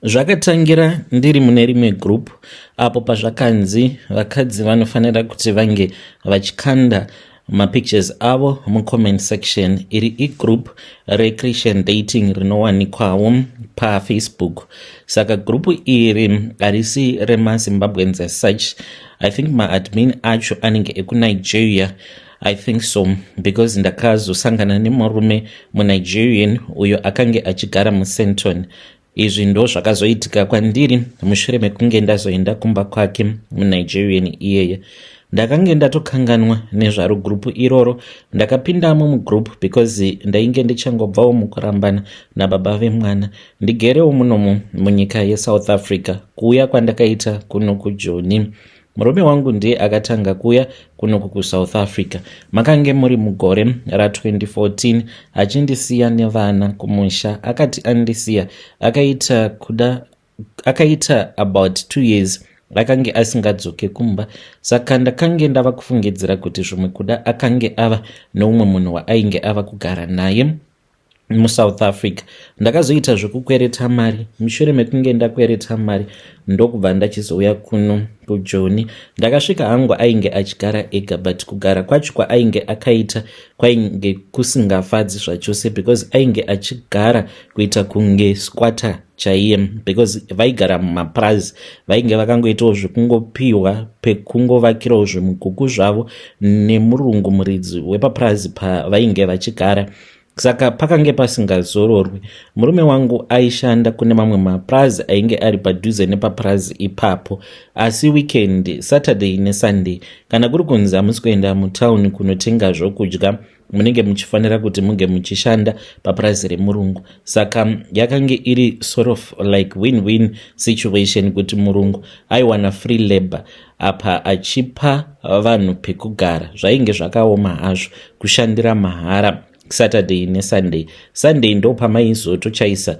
Zvakatangira ndiri mune rimwe group apo pazvakanzi vakadzi vanofanira kuti vange vachikanda mapictures avo mucomment section. Iri igroup rechristian dating rinowanikwawo pafacebook. Saka group iri harisi remazimbabweans as such. I think maadmin acho anenge ekunigeria, I think so, because ndakazosangana nemurume munigerian uyo akange achigara musenton. Izvi ndo zvakazoitika kwandiri mushure mekunge ndazoenda kumba kwake munigerian iyeye. Ndakange ndatokanganwa nezvaro gurupu iroro. Ndakapindamo mugroup because ndainge ndichangobvawo mukurambana nababa vemwana, ndigerewo munomu munyika yesouth Africa. Kuuya kwandakaita kuno kujoni, murume wangu ndiye akatanga kuuya kunoku kusouth Africa. Makange muri mugore ra2014, achindisiya nevana kumusha. Akati andisiya, akaita kuda akaita about 2 years akange asingadzoke kumba. Saka ndakange ndava kufungidzira kuti zvimwe kuda akange ava neumwe munhu waainge ava kugara naye musouth Africa. Ndakazoita zvekukwereta mari. Mushure mekunge ndakwereta mari, ndokubva ndachizouya kuno kujoni. Ndakasvika hangu ainge achigara ega, but kugara kwacho kwaainge akaita kwainge kusingafadzi zvachose, because ainge achigara kuita kunge squatter chaiye, because vaigara mumapurazi. Vainge vakangoitawo zvekungopiwa pekungovakirawo zvimukuku zvavo nemurungu, muridzi wepapurazi pavainge vachigara. Saka pakange pasingazororwi. Murume wangu aishanda kune mamwe mapurazi ainge ari padhuze nepapurazi ipapo, asi weekend, Saturday neSunday, kana kuri kunzi hamusi kuenda mutauni kunotenga zvokudya, munenge muchifanira kuti munge muchishanda papurazi remurungu. Saka yakange iri sort of like win-win situation, kuti murungu aiwana free labor apa achipa vanhu pekugara. Zvainge zvakaoma hazvo kushandira mahara Saturday neSunday. Sunday ndo pamaizotochaisa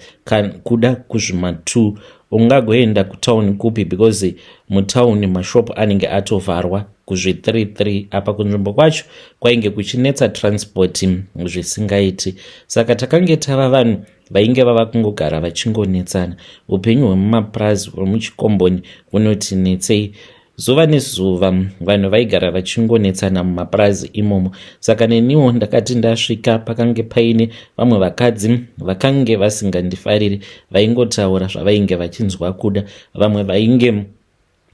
kuda kuzvima2. Ungagoenda kutauni kupi? Because mutauni mashopu anenge atovharwa kuzvi33. Apa kunzvimbo kwacho kwainge kuchinetsa transport zvisingaiti. Saka takange tava vanhu vainge vava kungogara vachingonetsana. Upenyu hwemumapurazi hwemuchikomboni hunotinetsei. Zuva nezuva vanhu vaigara vachingonetsana mumapurazi imomo. Saka neniwo ndakati ndasvika, pakange paine vamwe vakadzi vakange vasingandifariri, vaingotaura zvavainge vachinzwa kuda. Vamwe vainge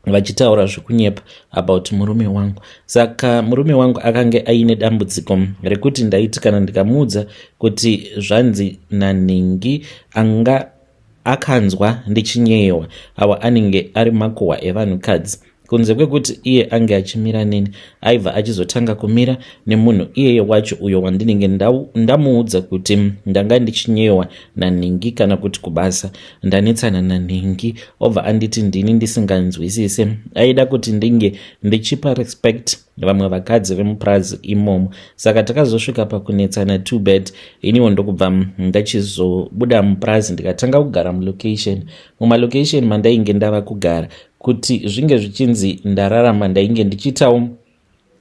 vachitaura zvekunyepa about murume wangu. Saka murume wangu akange aine dambudziko rekuti ndaiti kana ndikamuudza kuti zvanzi nanhingi, anga akanzwa ndichinyeyewa, awa anenge ari makuhwa evanhukadzi. Kunze kwekuti iye ange achimira neni, aibva achizotanga kumira nemunhu iyeye wacho uyo wandinenge ndamuudza kuti ndanga ndichinyewa nanhingi kana kuti kubasa ndanetsana nanhingi. Obva anditi ndini ndisinganzwisise. Aida kuti ndinge ndichipa respect vamwe vakadzi vemupurazi imomo. Saka takazosvika pakunetsana too bad. Iniwo ndokubva ndachizobuda mupurazi, ndikatanga kugara mulocation. Mumalocation mandainge ndava kugara, kuti zvinge zvichinzi ndararama, ndainge ndichiitawo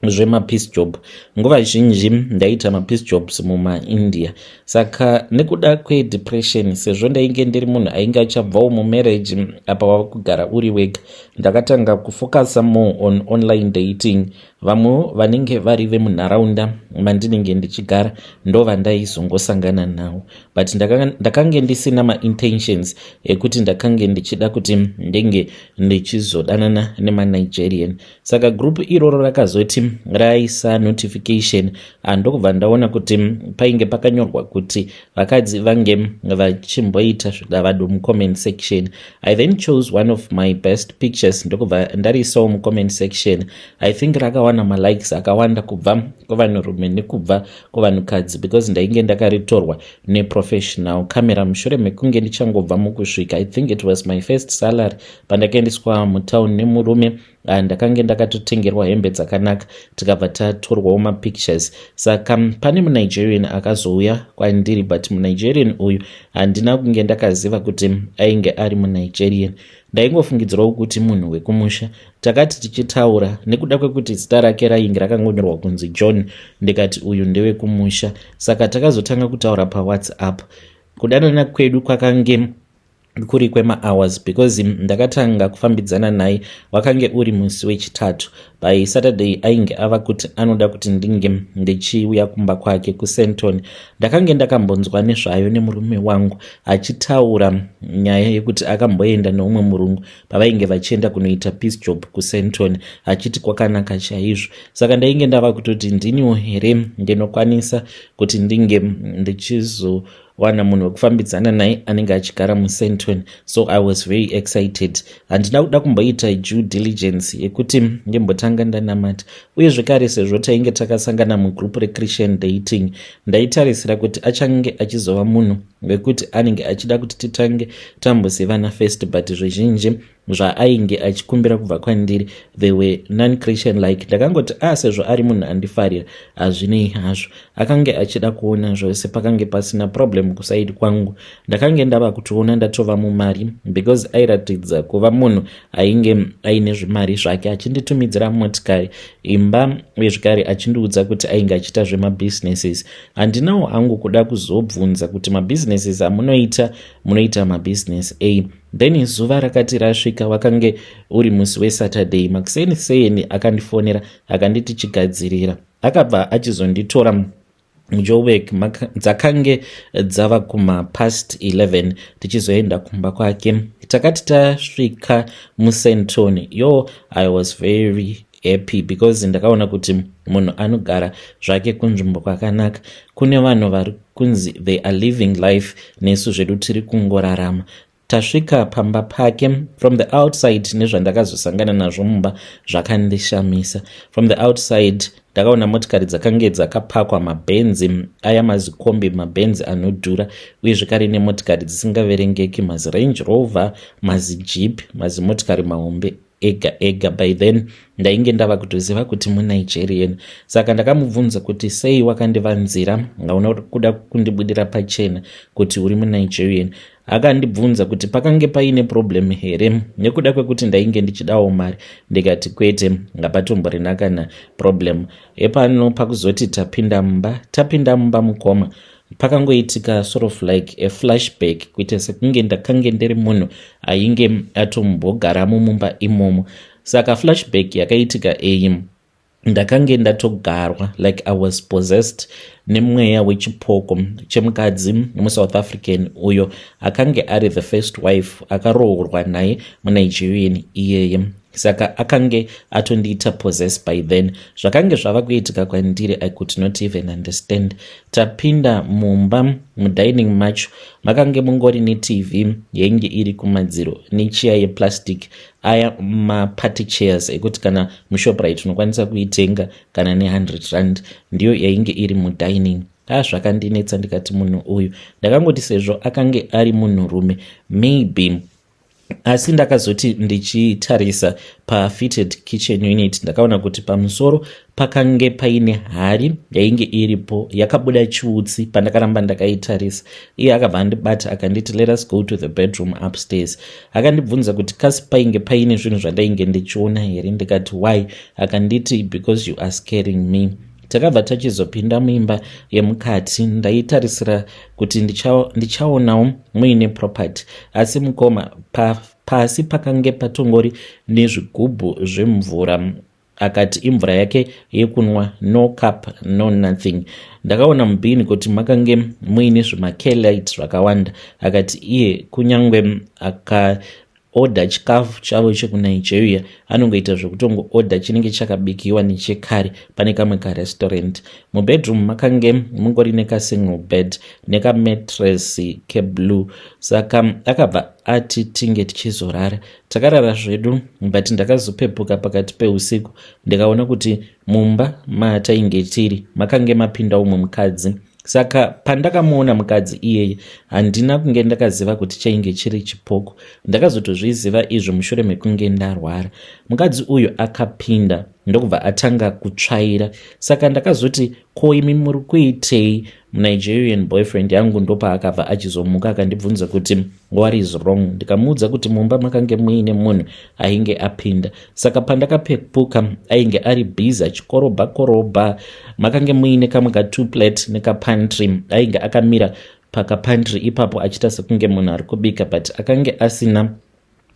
zvemapiece job. Nguva zhinji ndaita mapiece jobs mumaindia. Saka nekuda kwedepression, sezvo ndainge ndiri munhu ainge achabvawo mumarriage, apa wava kugara uri wega, ndakatanga kufocusa more on online dating. Vamwewo vanenge vari vemunharaunda mandinenge ndichigara ndo vandaizongosangana navo, but ndakange ndisina maintentions ekuti ndakange ndichida kuti ndenge ndichizodanana nemanigerian. Saka group iroro rakazoti raisa notification, ndokubva ndaona kuti painge pakanyorwa kuti vakadzi vange vachimboita zvidavado mucomment section. I then chose one of my best pictures, ndokubva ndariisawo mucomment section. I think rakawana malikes akawanda kubva kuvanhurume nekubva kuvanhukadzi, because ndainge ndakaritorwa neprofessional camera mushure mekunge ndichangobva mukusvika. I think it was my first salary pandakaendeswa mutown nemurume. Ndakange ndakatotengerwa hembe dzakanaka, tikabva tatorwawo mapictures. Saka pane munigerian akazouya kwandiri, but munigerian uyu handina kunge ndakaziva kuti ainge ari munigerian. Ndaingofungidzirawo kuti munhu wekumusha. Takati tichitaura, nekuda kwekuti zita rake rainge rakangonyorwa kunzi John, ndikati uyu ndewekumusha. Saka takazotanga kutaura pawhatsapp. Kudanana kwedu kwakange Kuri kwemahours, because ndakatanga kufambidzana naye wakange uri musi wechitatu. By Saturday ainge ava kuti anoda kuti ndinge ndichiuya kumba kwake kuSandton. Ndakange ndakambonzwa nezvayo nemurume wangu achitaura nyaya yekuti akamboenda neumwe murungu pavainge vachienda kunoita piece job kuSandton, achiti kwakanaka chaizvo. Saka ndainge ndava kutoti ndiniwo here ndinokwanisa kuti ndinge ndichizo wana munhu wekufambidzana naye anenge achigara muSandton? So I was very excited. Handina kuda kumboita due diligence yekuti ndimbotanga ndanamata. Uye zvekare, sezvo tainge takasangana mugroup rechristian dating, ndaitarisira kuti achange achizova munhu wekuti anenge achida kuti titange tambozivana first, but zvizhinji zvaainge achikumbira kubva kwandiri, they were non-Christian like. Ndakangoti a ah, sezvo ari munhu andifarira, hazvinei hazvo. Akange achida kuona zvose, pakange pasina problem kuside kwangu. Ndakange ndava kutoona ndatova mumari, because airatidza kuva munhu ainge aine zvimari zvake, achinditumidzira motikari, imba, uye zvekare achindiudza kuti ainge achiita zvemabusinesses. Handinawo hangu kuda kuzobvunza kuti mabusinesses amunoita, munoita mabusiness ei. Then zuva rakati rasvika, wakange uri musi weSaturday, makuseni seni akandifonera akanditi chigadzirira. Akabva achizonditora muJoburg. Dzakange dzava kumapast 11 tichizoenda kumba kwake. Takati tasvika muSandton, yo, I was very happy because ndakaona kuti munhu anogara zvake kunzvimbo kwakanaka. Kune vanhu vari kunzi they are living life, nesu zvedu tiri kungorarama. Tasvika pamba pake, from the outside nezvandakazosangana nazvo mumba zvakandishamisa. From the outside ndakaona motikari dzakange dzakapakwa, mabhenzi aya, mazikombi, mabhenzi anodhura, uye zvekare nemotikari dzisingaverengeki, maziRange Rover, mazijeep, mazimotikari mahombe ega ega. By then ndainge ndava kutoziva kuti muNigerian. Saka ndakamubvunza kuti sei wakandivanzira, ngauna kuda kundibudira pachena kuti uri muNigerian? Akandibvunza kuti pakange paine problem here nekuda kwekuti ndainge ndichidawo mari. Ndikati kwete, ngapatomborina kana problem. Epano pakuzoti tapinda mumba, tapinda mumba, mukoma, pakangoitika sort of like a flashback, kuita sekunge ndakange ndiri munhu ainge atombogaramo mumba imomo. Saka flashback yakaitika iyi, ndakange ndatogarwa, like I was possessed nemweya wechipoko chemukadzi muSouth African uyo akange ari the first wife akaroorwa naye muNigerian iyeye. Saka akange atondiita possess. By then zvakange zvava kuitika kwandiri, I could not even understand. Tapinda mumba, mudining macho makange mungori neTV yainge iri kumadziro nechiya yeplastic, aya maparty chairs ekuti kana muShoprite unokwanisa kuitenga kana ne100 rand, ndiyo yainge iri mudining. A, zvakandinetsa. Ndikati munhu uyu, ndakangoti sezvo akange ari munhurume maybe. Asi ndakazoti ndichitarisa pafitted kitchen unit, ndakaona kuti pamusoro pakange paine hari yainge iripo yakabuda chiutsi. Pandakaramba ndakaitarisa, iye akabva andibata akanditi, "Let us go to the bedroom upstairs." Akandibvunza kuti kasi painge paine zvinhu zvandainge ndichiona here. Ndikati, "Why?" Akanditi, "Because you are scaring me." Takabva tachizopinda muimba yemukati. Ndaitarisira kuti ndichaonawo muine property, asi mukoma, pasi pakange patongori nezvigubhu zvemvura. Akati imvura yake yekunwa, no cup, no nothing. Ndakaona mubhini kuti makange muine zvimakelite zvakawanda. Akati iye kunyange aka order chikafu chavo chekuNigeria, anongoita zvekutongoorder chinenge chakabikiwa nechekare pane kamwe karestaurant. Mubedroom makange mungori nekasingle bed nekamattress keblue. Saka akabva ati tinge tichizorara. Takarara zvedu, but ndakazopepuka pakati peusiku, ndikaona kuti mumba matainge tiri makange mapinda umwe mukadzi. Saka pandakamuona mukadzi iyeye, handina kunge ndakaziva kuti chainge chiri chipoko. Ndakazotozviziva izvo mushure mekunge ndarwara. Mukadzi uyu akapinda ndokubva atanga kutsvaira. Saka ndakazoti, "Ko imi muri kuitei?" Nigerian boyfriend yangu ndopaakabva achizomuka akandibvunza kuti what is wrong. Ndikamuudza kuti mumba makange muine munhu ainge apinda. Saka pandakapepuka, ainge ari busy achikorobha korobha. Makange muine kamwe ka2 plate nekapantry. Ainge akamira. Pakapantry ipapo achiita sekunge munhu ari kubika, but akange asina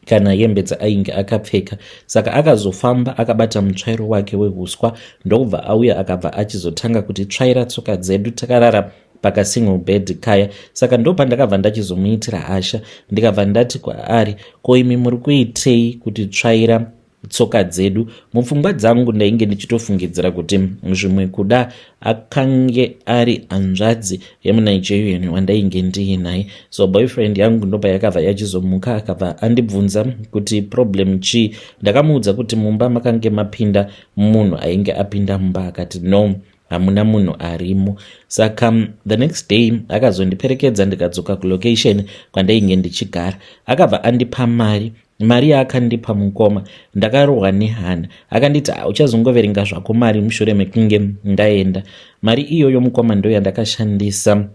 kana hembe dzaainge akapfeka. Saka akazofamba akabata mutsvairo wake wehuswa, ndokubva auya, akabva achizotanga kuti tsvaira tsoka dzedu takarara pakasingle bed kaya. Saka ndo pandakabva ndachizomuitira hasha, ndikabva ndati kwaari, "Ko imi muri kuitei kuti tsvaira tsoka dzedu?" Mupfungwa dzangu ndainge ndichitofungidzira kuti zvimwe kuda akange ari hanzvadzi yemuNigerian wandainge ndiinaye. So boyfriend yangu ndopa yakabva yachizomuka, akabva andibvunza kuti problem chii. Ndakamuudza kuti mumba makange mapinda munhu ainge apinda mumba. Akati no, hamuna munhu arimo. Saka the next day akazondiperekedza, ndikadzoka kulocation kwandainge ndichigara. Akabva andipa mari. Mari yaakandipa, mukoma, ndakarohwa nehana. Akanditi, "Uchazongoverenga zvako mari mushure mekunge ndaenda." Mari iyoyo, mukoma, ndo yandakashandisa.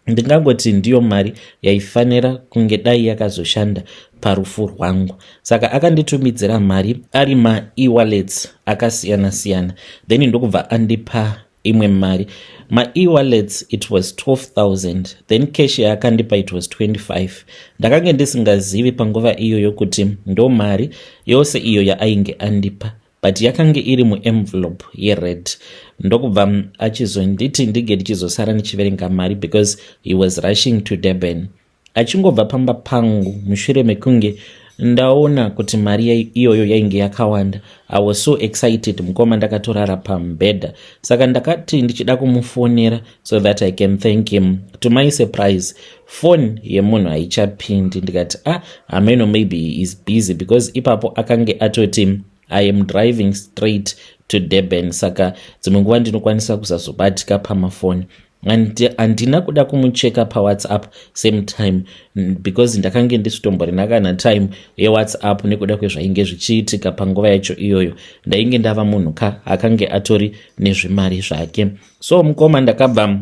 Ndingangoti ndiyo mari yaifanira kunge dai yakazoshanda parufu rwangu. Saka akanditumidzira mari ari maewallets akasiyana-siyana, then ndokubva andipa imwe mari maewallets. It was 12,000, then cash yaakandipa, it was 25. Ndakange ndisingazivi panguva iyoyo kuti ndo mari yose iyo yaainge andipa, but yakange iri muenvelope yered. Ndokubva achizonditi ndinge ndichizosara ndichiverenga mari because he was rushing to Durban. Achingobva pamba pangu mushure mekunge ndaona kuti mari iyoyo yainge yakawanda, I was so excited, mukoma, ndakatorara pamubhedha. Saka ndakati ndichida kumufonera so that I can thank him. To my surprise, foni yemunhu haichapindi. Ndikati, "Ah, hameno, maybe he is busy," because ipapo akange atoti, "I am driving straight to Durban, saka dzimwe nguva ndinokwanisa kusazobatika pamafoni." Handina kuda kumucheka paWhatsApp same time because ndakange ndisitomborina kana time yeWhatsApp nekuda kwezvainge zvichiitika panguva yacho iyoyo. Ndainge ndava munhu ka akange atori nezvimari zvake. So mukoma, ndakabva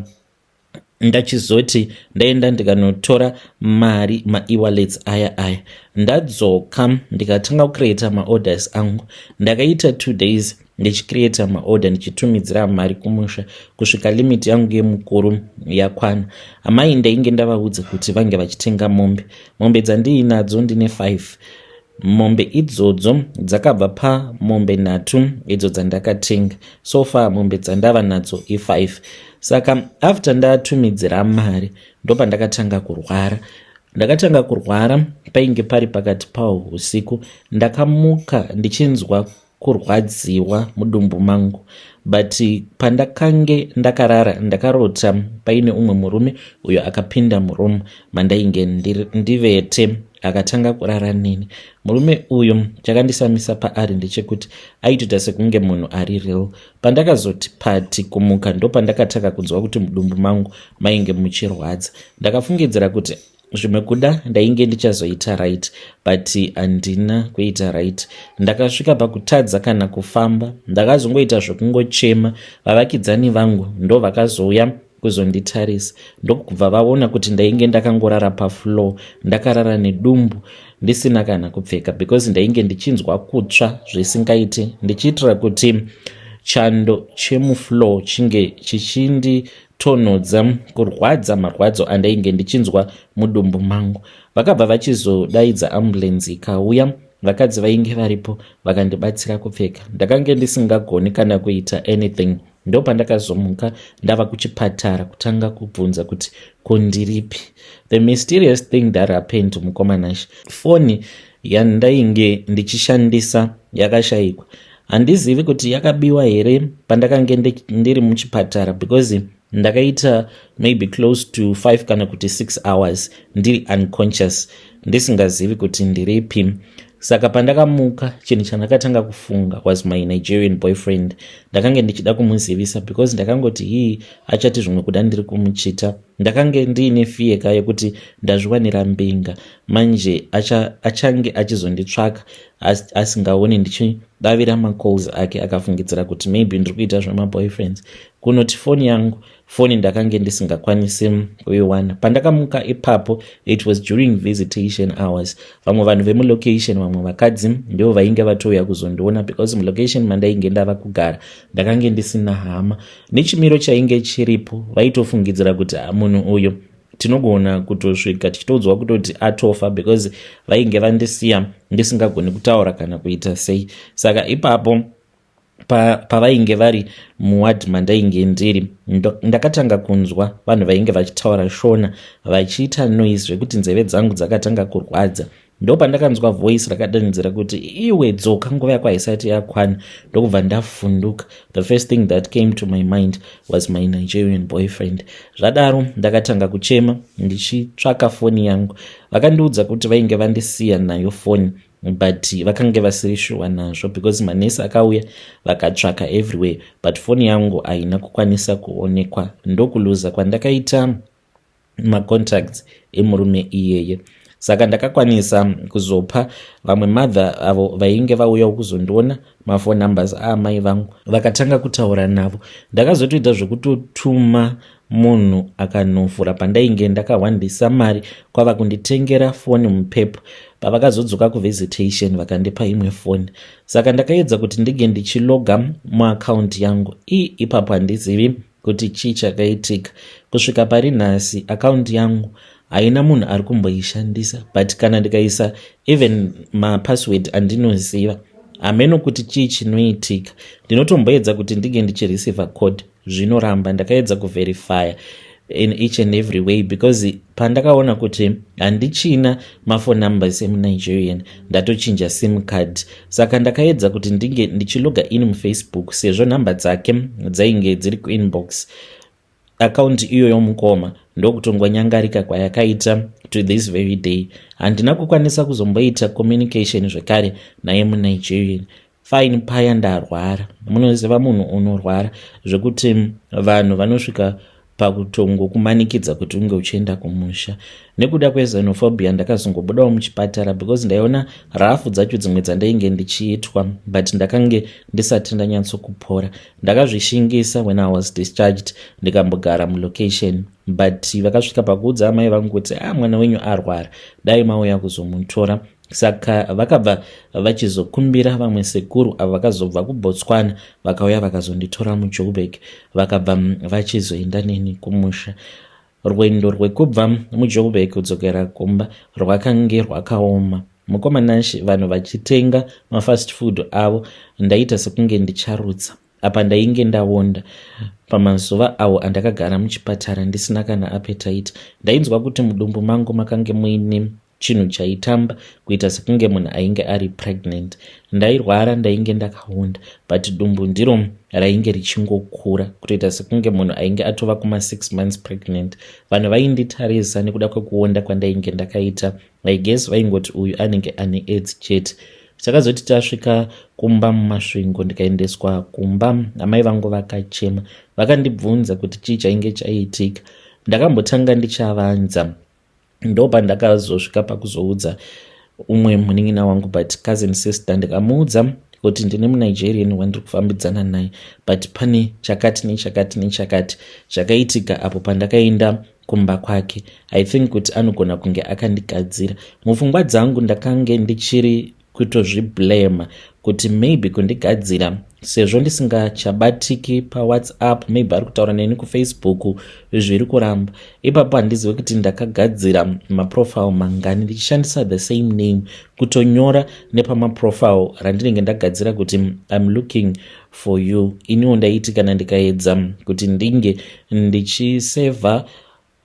ndachizoti ndaenda ndikanotora mari maewallets aya aya. Ndadzoka, ndikatanga kucreata maorders angu. Ndakaita 2 days ndichicreata maorder, ndichitumidzira mari kumusha kusvika limit yangu yemukuru yakwana. Amai ndainge ndavaudza kuti vange vachitenga mombe. Mombe dzandiinadzo, ndine 5 mombe. Idzodzo dzakabva pamombe nhatu idzo dzandakatenga. So far mombe dzandava nadzo i5. Saka after ndatumidzira mari, ndopandakatanga kurwara. Ndakatanga kurwara painge pari pakati paho usiku. Ndakamuka ndichinzwa kurwadziwa mudumbu mangu, but pandakange ndakarara, ndakarota paine umwe murume uyo akapinda muroom mandainge ndivete, akatanga kurara neni. Murume uyu, chakandisamisa paari ndechekuti aitoita sekunge munhu ari real. Pandakazoti pati kumuka, ndopandakatanga kunzwa kuti mudumbu mangu mainge muchirwadza. Ndakafungidzira kuti zvimwe kuda ndainge ndichazoita right, but handina kuita right. Ndakasvika pakutadza kana kufamba. Ndakazongoita zvokungochema. Vavakidzani vangu ndo vakazouya kuzonditarisa, ndokubva vaona kuti ndainge ndakangorara pafloor, ndakarara nedumbu, ndisina kana kupfeka because ndainge ndichinzwa kutsva zvisingaiti, ndichiitira kuti chando chemufloor chinge chichinditonhodza kurwadza marwadzo andainge ndichinzwa mudumbu mangu. Vakabva vachizodaidza ambulenzi, ikauya. Vakadzi vainge varipo vakandibatsira kupfeka. Ndakange ndisingagoni kana kuita anything. Ndopandakazomuka ndava kuchipatara, kutanga kubvunza kuti kondiripi. The mysterious thing that happened, mukoma Nash, foni yandainge ndichishandisa yakashayikwa. Handizivi kuti yakabiwa here pandakange ndiri muchipatara, because ndakaita maybe close to 5 kana kuti 6 hours ndiri unconscious, ndisingazivi kuti ndiripi. Saka pandakamuka, chinhu chandakatanga kufunga was my Nigerian boyfriend. Ndakange ndichida kumuzivisa because ndakangoti hii, achati zvimwe kuda ndiri kumuchita. Ndakange ndiine fear ka yekuti ndazviwanira mbinga, manje achange achizonditsvaka asingaoni ndichidavira macalls ake, akafungidzira kuti maybe ndiri kuita zvemaboyfriends. Kunoti foni yangu, foni ndakange ndisingakwanisi kuiwana. Pandakamuka ipapo, it was during visitation hours. Vamwe vanhu vemulocation, vamwe vakadzi ndivo vainge vatouya kuzondiona because mulocation mandainge ndava kugara ndakange ndisina hama. Nechimiro chainge chiripo, vaitofungidzira kuti munhu uyu Tinogona kutosvika tichitoudzwa kutoti atofa because vainge vandisiya ndisingagoni kutaura kana kuita sei. Saka ipapo pavainge vari muwadhi mandainge ndiri, ndakatanga kunzwa vanhu vainge vachitaura Shona vachiita noise zvekuti nzeve dzangu dzakatanga kurwadza. Ndopandakanzwa voice rakadanidzira kuti, "Iwe, dzoka, nguva yako haisati yakwana." Ndokubva ndafunduka. The first thing that came to my mind was my Nigerian boyfriend. Zvadaro ndakatanga kuchema ndichitsvaka foni yangu. Vakandiudza kuti vainge vandisiya nayo foni, but vakange vasiri sure nazvo because manesi akauya vakatsvaka everywhere, but foni yangu haina kukwanisa kuonekwa. Ndokuluza kwandakaita macontacts emurume iyeye. Saka ndakakwanisa kuzopa vamwe mother avo vainge vauyawo kuzondiona mafone numbers aamai vangu, vakatanga kutaura navo. Ndakazotoita zvekutotuma munhu akanovhura pandainge ndakahwandisa mari kwava kunditengera foni muPep. Pavakazodzoka kuvisitation, vakandipa imwe foni. Saka ndakaedza kuti ndinge ndichiloga muakaunti yangu ii. Ipapo handizivi kuti chii chakaitika. Kusvika pari nhasi akaunti yangu haina munhu ari kumboishandisa, but kana ndikaisa even mapassword andinoziva, hameno kuti chii chinoitika. Ndinotomboedza kuti ndinge ndichireceiva code, zvinoramba. Ndakaedza kuverifya in each and every way because pandakaona kuti handichina mafone numbers emuNigerian, ndatochinja SIM card. Saka ndakaedza kuti ndinge ndichiloga in muFacebook sezvo nhamba dzake dzainge dziri kuinbox akaunti iyoyo mukoma. Ndokutongonyangarika kwayakaita. To this very day handina kukwanisa kuzomboita communication zvekare naye muNigerian. Fine, paya ndarwara, munoziva munhu unorwara zvekuti vanhu vanosvika pakutongokumanikidza kuti unge uchienda kumusha nekuda kwexenophobia. Ndakazongobudawo muchipatara because ndaiona rafu dzacho dzimwe dzandainge ndichiitwa, but ndakange ndisati ndanyatsokupora. Ndakazvishingisa. When I was discharged, ndikambogara mulocation, but vakasvika pakuudza amai vangu kuti, "A ah, mwana wenyu arwara, dai mauya kuzomutora." Saka vakabva vachizokumbira vamwe sekuru avo vakazobva kuBotswana, vakauya vakazonditora muJoburg, vakabva vachizoenda neni kumusha. Rwendo rwekubva muJoburg kudzokera kumba rwakange rwakaoma, mukomanashi. Vanhu vachitenga mafast food avo, ndaita sekunge ndicharutsa. Apa ndainge ndaonda pamazuva awo andakagara muchipatara ndisina kana appetite. Ndainzwa kuti mudumbu mangu makange muine chinhu chaitamba kuita sekunge munhu ainge ari pregnant. Ndairwara, ndainge ndakaonda, but dumbu ndiro rainge richingokura kutoita sekunge munhu ainge atova kuma6 months pregnant. Vanhu vainditarisa nekuda kwekuonda kwandainge ndakaita. I guess vaingoti uyu anenge ane AIDS chete. Takazoti tasvika kumba muMasvingo, ndikaendeswa kumba. Amai vangu vakachema, vakandibvunza kuti chii chainge chaiitika. Ndakambotanga ndichavanza, ndopandakazosvika pakuzoudza umwe munin'ina wangu, but cousin sister. Ndikamuudza kuti ndine muNigerian wandiri kufambidzana naye, but pane chakati nechakati nechakati chakaitika apo pandakaenda kumba kwake. I think kuti anogona kunge akandigadzira. Mupfungwa dzangu ndakange ndichiri kutozviblema kuti maybe kundigadzira sezvo ndisingachabatiki paWhatsApp, maybe ari kutaura neni kuFacebook, zviri kuramba. Ipapo handizivi kuti ndakagadzira maprofile mangani ndichishandisa the same name, kutonyora nepamaprofile randinenge ndagadzira kuti "I'm looking for you". Iniwo ndaiti kana ndikaedza kuti ndinge ndichisevha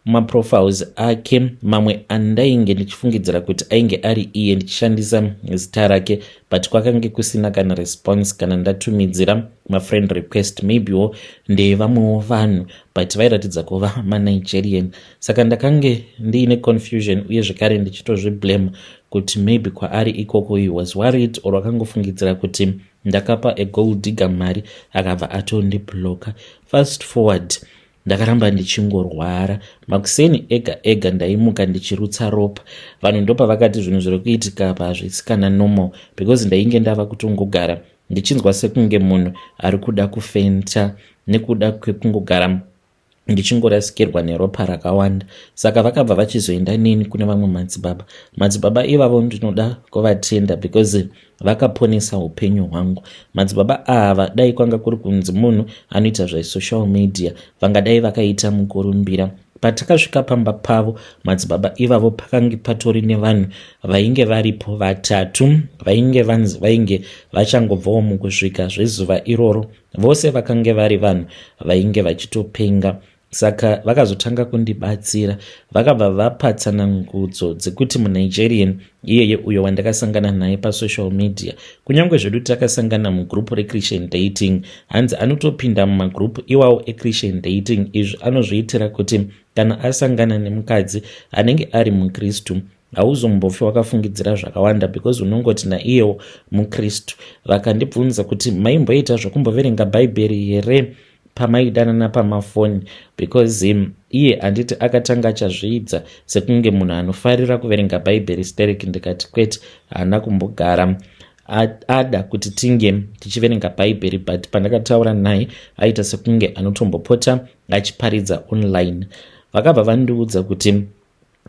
maprofiles ake mamwe andainge ndichifungidzira kuti ainge ari iye ndichishandisa zita rake, but kwakange kusina kana response kana ndatumidzira mafriend request. Maybewo ndevamwewo vanhu, but vairatidza kuva maNigerian. Saka ndakange ndiine confusion uye zvekare ndichitozviblame kuti maybe kwaari ikoko he was worried or akangofungidzira kuti ndakapa a gold digger mari, akabva atondibloka. Fast forward, ndakaramba ndichingorwara. Makuseni ega ega ndaimuka ndichirutsa ropa. Vanhu ndopavakati zvinhu zviri kuitika apa hazvisi kana normal because ndainge ndava kutongogara ndichinzwa sekunge munhu ari kuda kufenta nekuda kwekungogara ndichingorasikirwa neropa rakawanda. Saka vakabva vachizoenda neni kune vamwe madzibaba. Madzibaba ivavo ndinoda kuvatenda because vakaponesa upenyu hwangu. Madzibaba ava, dai kwanga kuri kunzi munhu anoita zvesocial media, vangadai vakaita mukurumbira. Patakasvika pamba pavo madzibaba ivavo pakange patori nevanhu vainge varipo vatatu vainge vanzi vainge vachangobvawo mukusvika zvezuva iroro. Vose vakange vari vanhu vainge vachitopenga saka vakazotanga kundibatsira. Vakabva vapa tsanangudzo dzekuti muNigerian iyeye uyo wandakasangana naye pasocial media, kunyange zvedu takasangana mugroup rechristian dating, hanzi anotopinda mumagroup iwawo echristian dating. Izvi anozviitira kuti kana asangana nemukadzi anenge ari mukristu, hauzombofi wakafungidzira zvakawanda because unongoti naiyewo mukristu. Vakandibvunza kuti maimboita zvokumboverenga Bhaibheri here pamaidanana pamafoni, because iye handiti akatanga achazviidza sekunge munhu anofarira kuverenga Bhaibheri stereki. Ndikati kwete, haana kumbogara ada kuti tinge tichiverenga Bhaibheri, but pandakataura naye aita sekunge anotombopota achiparidza online. Vakabva vandiudza kuti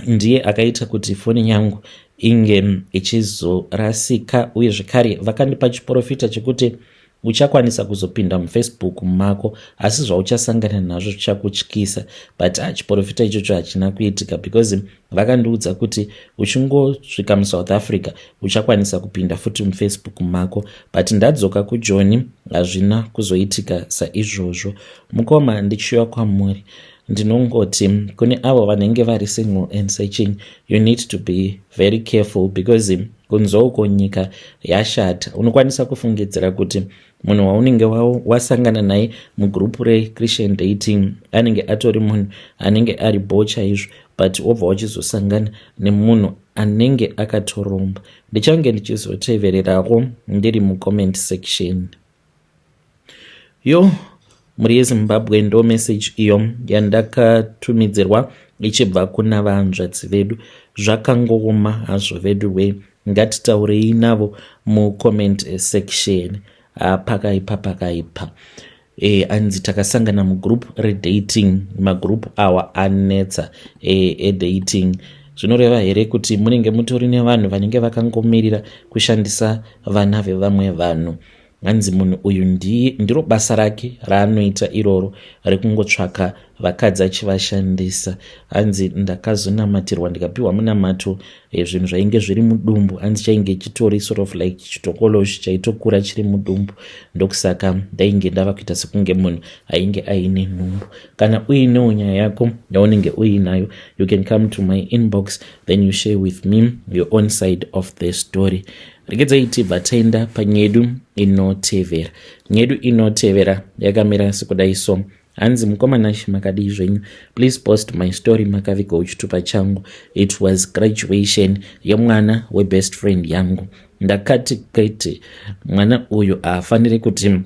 ndiye akaita kuti foni yangu inge ichizorasika, uye zvekare vakandipa chiprofita chekuti uchakwanisa kuzopinda muFacebook mako, asi zvauchasangana nazvo zvichakutyisa. But chiprofita ichocho hachina kuitika, because vakandiudza kuti uchingosvika muSouth Africa uchakwanisa kupinda futi muFacebook mako, but ndadzoka kuJoni hazvina kuzoitika saizvozvo. Mukoma, ndichiuya kwamuri, ndinongoti kune avo vanenge vari single and searching, you need to be very careful, because kunze uko nyika yashata. Unokwanisa kufungidzira kuti munhu waunenge wasangana naye mugroup rechristian dating anenge atori munhu anenge ari bo chaizvo, but wobva wachizosangana nemunhu anenge akatoromba. Ndichange ndichizotevererawo ndiri mucomment section. Yo, mhuri yeZimbabwe, ndo message iyo yandakatumidzirwa ichibva kuna vanzvadzi vedu. Zvakangooma hazvo vedu we. Ngatitaurei navo mucomment section. Pakaipa, pakaipa. Anzi takasangana mugroup redating. Magroup awa anetsa edating. Zvinoreva here kuti munenge mutori nevanhu vanenge vakangomirira kushandisa vana vevamwe vanhu? Hanzi munhu uyu ndiro basa rake raanoita iroro rekungotsvaka vakadzi achivashandisa. Hanzi ndakazonamatirwa, ndikapiwa munamato. Zvinhu zvainge zviri mudumbu, hanzi chainge chitori sort of like chitokoloshi chaitokura chiri mudumbu, ndokusaka ndainge ndava kuita sekunge munhu ainge aine nhumbu. Kana uinewo nyaya yako yaunenge uinayo, you can come to my inbox, then you share with me your own side of the story. Regedzai tibva taenda panyedu inotevera. Nyedu inotevera yakamira sekudai so. Hanzi, "Mukoma Nashi, makadii zvenyu? Please post my story, makavigawo chitupa changu. It was graduation yemwana webest friend yangu. Ndakati kwete, mwana uyu haafaniri kuti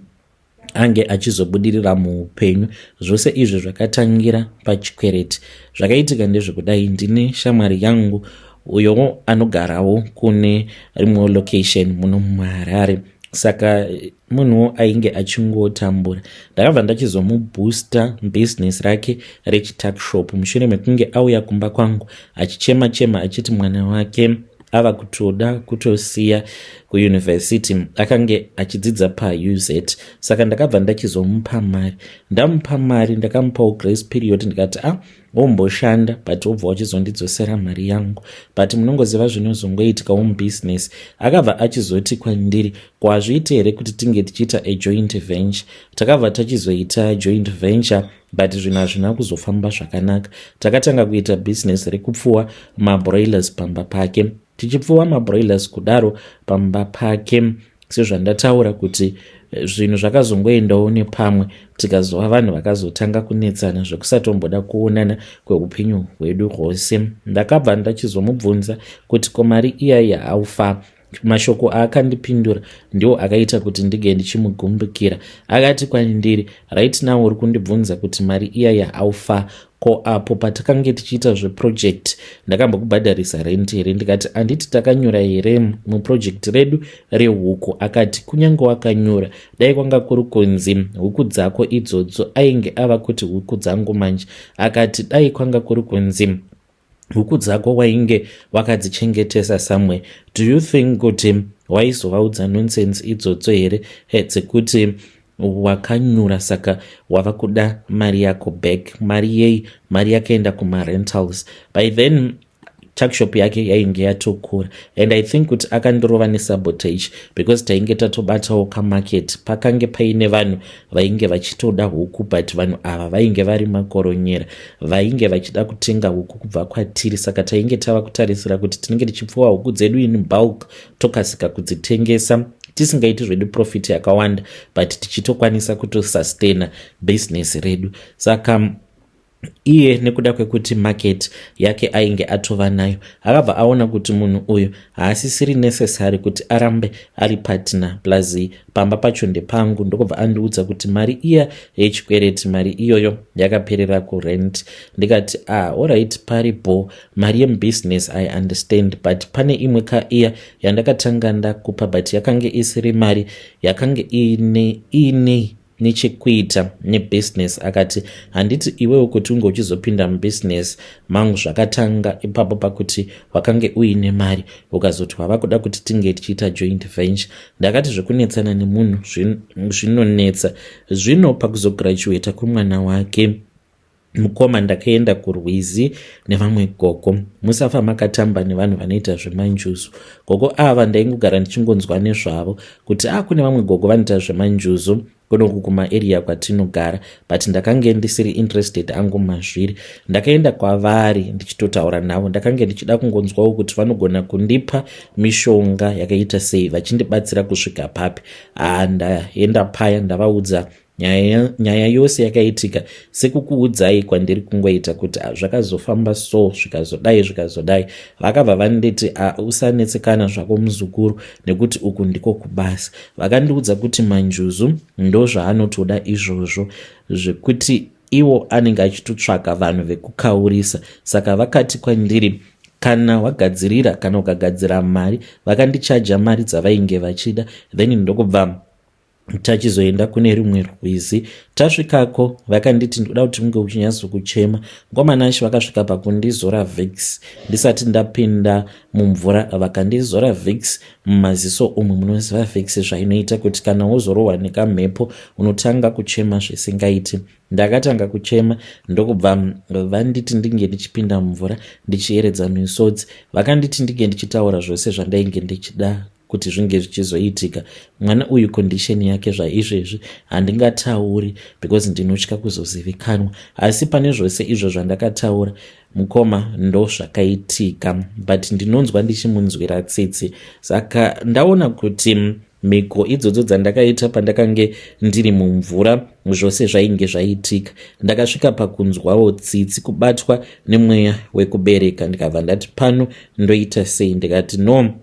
ange achizobudirira muupenyu. Zvose izvi zvakatangira pachikwereti. Zvakaitika ndezvekudai: ndine shamwari yangu uyowo anogarawo kune rimwewo location muno muHarare. Saka munhuwo ainge achingotambura. Ndakabva ndachizomuboosta bhizinesi rake rechituckshop mushure mekunge auya kumba kwangu achichema chema achiti mwana wake ava kutoda kutosiya kuyunivhesiti, akange achidzidza paUZ. Saka ndakabva ndachizomupa mari. Ndamupa mari, ndakamupawo grace period, ndikati a ah, womboshanda, but wobva wachizondidzosera mari yangu. But munongoziva zvinozongoitikawo mubhizinesi. Akabva achizoti kwandiri, kwazviite here kuti tinge tichiita ajoint venture? Takabva tachizoita joint venture, but zvinhu hazvina kuzofamba zvakanaka. Takatanga kuita bhizinesi rekupfuwa mabroilers pamba pake. Tichipfuwa mabroilers kudaro pamba pake, sezvandataura kuti zvinhu zvakazongoendawo nepamwe, tikazova vanhu vakazotanga kunetsana zvekusatomboda kuonana kweupenyu hwedu hwose. Ndakabva ndachizomubvunza kuti ko mari iyai haufa? Mashoko aakandipindura ndiwo akaita kuti ndige ndichimugumbukira. Akati kwandiri, 'Right now uri kundibvunza kuti mari iyaya haufa? Ko apo patakange tichiita zveproject ndakambokubhadharisa rent here?' Ndikati, 'Handiti takanyura here muproject redu rehuku?' Akati, 'Kunyange wakanyura, dai kwanga kuri kunzi huku dzako idzodzo,' ainge ava kuti huku dzangu manje, akati, 'Dai kwanga kuri kunzi huku dzako wainge wakadzichengetesa somewhere, do you think kuti waizovaudza nonsense idzodzo here dzekuti Wakanyura saka wava kuda mari yako back. Mari yei? Mari yakaenda kumarentals. By then tuckshop yake yainge yatokura and I think kuti akandirova nesabotage because tainge tatobatawo kamarket. Pakange paine vanhu vainge vachitoda huku, but vanhu ava vainge vari makoronyera vainge vachida kutenga huku kubva kwatiri. Saka tainge tava kutarisira kuti tinenge tichipfuwa huku dzedu in bulk, tokasika kudzitengesa tisingaiti zvedu profit yakawanda, but tichitokwanisa kutosustaina business redu. Saka iye nekuda kwekuti market yake ainge atova nayo, akabva aona kuti munhu uyu haasisiri necessary kuti arambe ari partner, plus pamba pacho ndepangu. Ndokubva andiudza kuti mari iya yechikwereti, mari iyoyo yakaperera kurent. Ndikati, "Ah, alright, paripo mari yemubusiness, I understand, but pane imwe ka iya yandakatanga ndakupa, but yakange isiri mari yakange iine iine nechekuita nebusiness." Akati, "Handiti iwewo kuti unge uchizopinda mubusiness mangu zvakatanga ipapo pakuti wakange uine mari, ukazoti wava kuda kuti tinge tichiita joint venture?" Ndakati zvekunetsana nemunhu zvinonetsa. Zvino pakuzograduata kwemwana wake, mukoma, ndakaenda kurwizi nevamwe gogo. Musafa makatamba nevanhu vanoita zvemanjuzu. Gogo ava ndaingogara ndichingonzwa nezvavo kuti a kune vamwe gogo vanoita zvemanjuzu kunoku kumaarea kwatinogara, but ndakange ndisiri interested angu mazviri. Ndakaenda kwavari ndichitotaura navo. Ndakange ndichida kungonzwawo kuti vanogona kundipa mishonga yakaita sei, vachindibatsira kusvika papi. Ndaenda paya, ndavaudza nyaya yose yakaitika sekukuudzai kwandiri kungoita, kuti zvakazofamba so, zvikazodai, zvikazodai. Vakabva vanditi, "Usanetsekana zvako muzukuru, nekuti uku ndiko kubasa." Vakandiudza kuti manjuzu ndo zvaanotoda izvozvo, zvekuti iwo anenge achitotsvaka vanhu vekukaurisa. Saka vakati kwandiri, kana wagadzirira, kana ukagadzira mari, vakandichaja mari dzavainge vachida, then ndokubva tachizoenda kune rimwe rwizi. Tasvikako vakanditi, "Ndoda kuti unge uchinyatsokuchema." Ngomanashe vakasvika pakundizora Vicks ndisati ndapinda mumvura. Vakandizora Vicks mumaziso umu. Munoziva Vicks zvainoita, kuti kana wozorohwa nekamhepo unotanga kuchema zvisingaiti. Ndakatanga kuchema, ndokubva vanditi ndinge ndichipinda mumvura ndichiyeredza misodzi. Vakanditi ndinge ndichitaura zvose zvandainge ndichida kuti zvinge zvichizoitika. Mwana uyu, condition yake zvaizvezvi handingatauri because ndinotya kuzozivikanwa, asi pane zvose izvo zvandakataura, mukoma, ndo zvakaitika, but ndinonzwa ndichimunzwira tsitsi. Saka ndaona kuti mhiko idzodzo dzandakaita pandakange ndiri mumvura, zvose zvainge zvaitika, ndakasvika pakunzwawo tsitsi, kubatwa nemweya wekubereka. Ndikabva ndati, "Pano ndoita sei?" Ndikati, "No,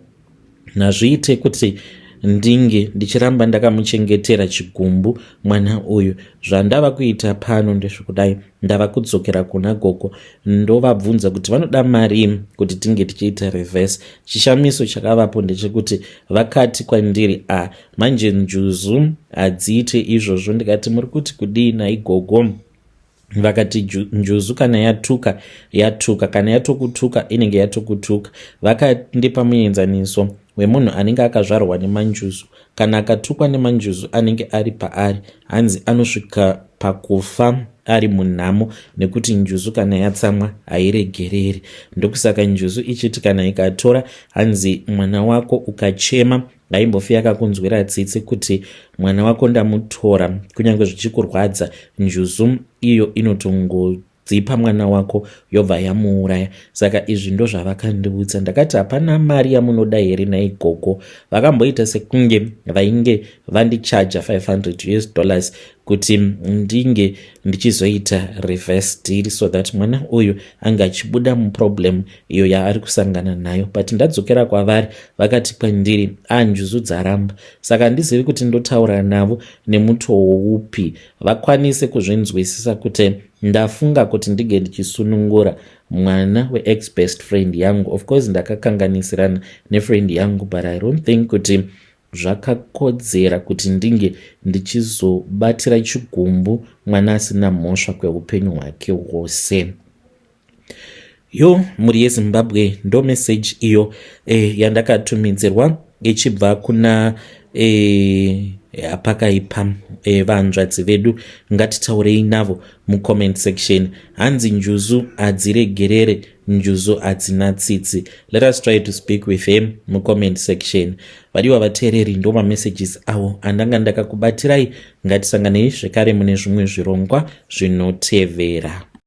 hazviite kuti ndinge ndichiramba ndakamuchengetera chigumbu mwana uyu. Zvandava kuita pano ndezvekudai: ndava kudzokera kuna gogo, ndovabvunza kuti vanoda mari kuti tinge tichiita reverse." Chishamiso chakavapo ndechekuti vakati kwandiri, "A, manje njuzu hadziite izvozvo." Ndikati, "Muri kuti kudii naigogo?" Vakati, "Njuzu kana yatuka, yatuka. Kana yatokutuka, inenge yatokutuka." Vakandipa muenzaniso wemunhu anenge akazvarwa nemanjuzu. Kana akatukwa nemanjuzu anenge ari paari, hanzi anosvika pakufa ari munhamo, nekuti njuzu kana yatsamwa hairegereri. Ndokusaka njuzu ichiti kana ikatora, hanzi, mwana wako, ukachema haimbofi yakakunzwira tsitsi kuti mwana wako ndamutora, kunyange zvichikurwadza. Njuzu iyo inotongodzipa mwana wako, yobva yamuuraya. Saka izvi ndo zvavakandiudza. Ndakati, "Hapana mari yamunoda here naigogo?" Vakamboita sekunge vainge vandichaja $500 kuti ndinge ndichizoita reverse deal so that mwana uyu ange achibuda muproblem iyo yaari kusangana nayo, but ndadzokera kwavari, vakati kwandiri, "Anjuzu dzaramba." Saka handizivi kuti ndotaura navo nemutoo upi vakwanise kuzvinzwisisa kuti ndafunga kuti ndinge ndichisunungura mwana weex best friend yangu. Of course ndakakanganisirana nefriend yangu, but I don't think kuti zvakakodzera kuti ndinge ndichizobatira chigumbu mwana asina mhosva kweupenyu hwake hwose. Yo, mhuri yeZimbabwe, ndo meseji iyo yandakatumidzirwa ichibva kuna Pakaipa. Vanzvadzi vedu, ngatitaurei navo mucomment section. Hanzi njuzu hadziregerere, njuzu hadzina tsitsi. Let us try to speak with him mucomment section. Vadiwa vateereri, ndo mamessages avo andanga ndakakubatirai. Ngatisanganei zvekare mune zvimwe zvirongwa zvinotevera.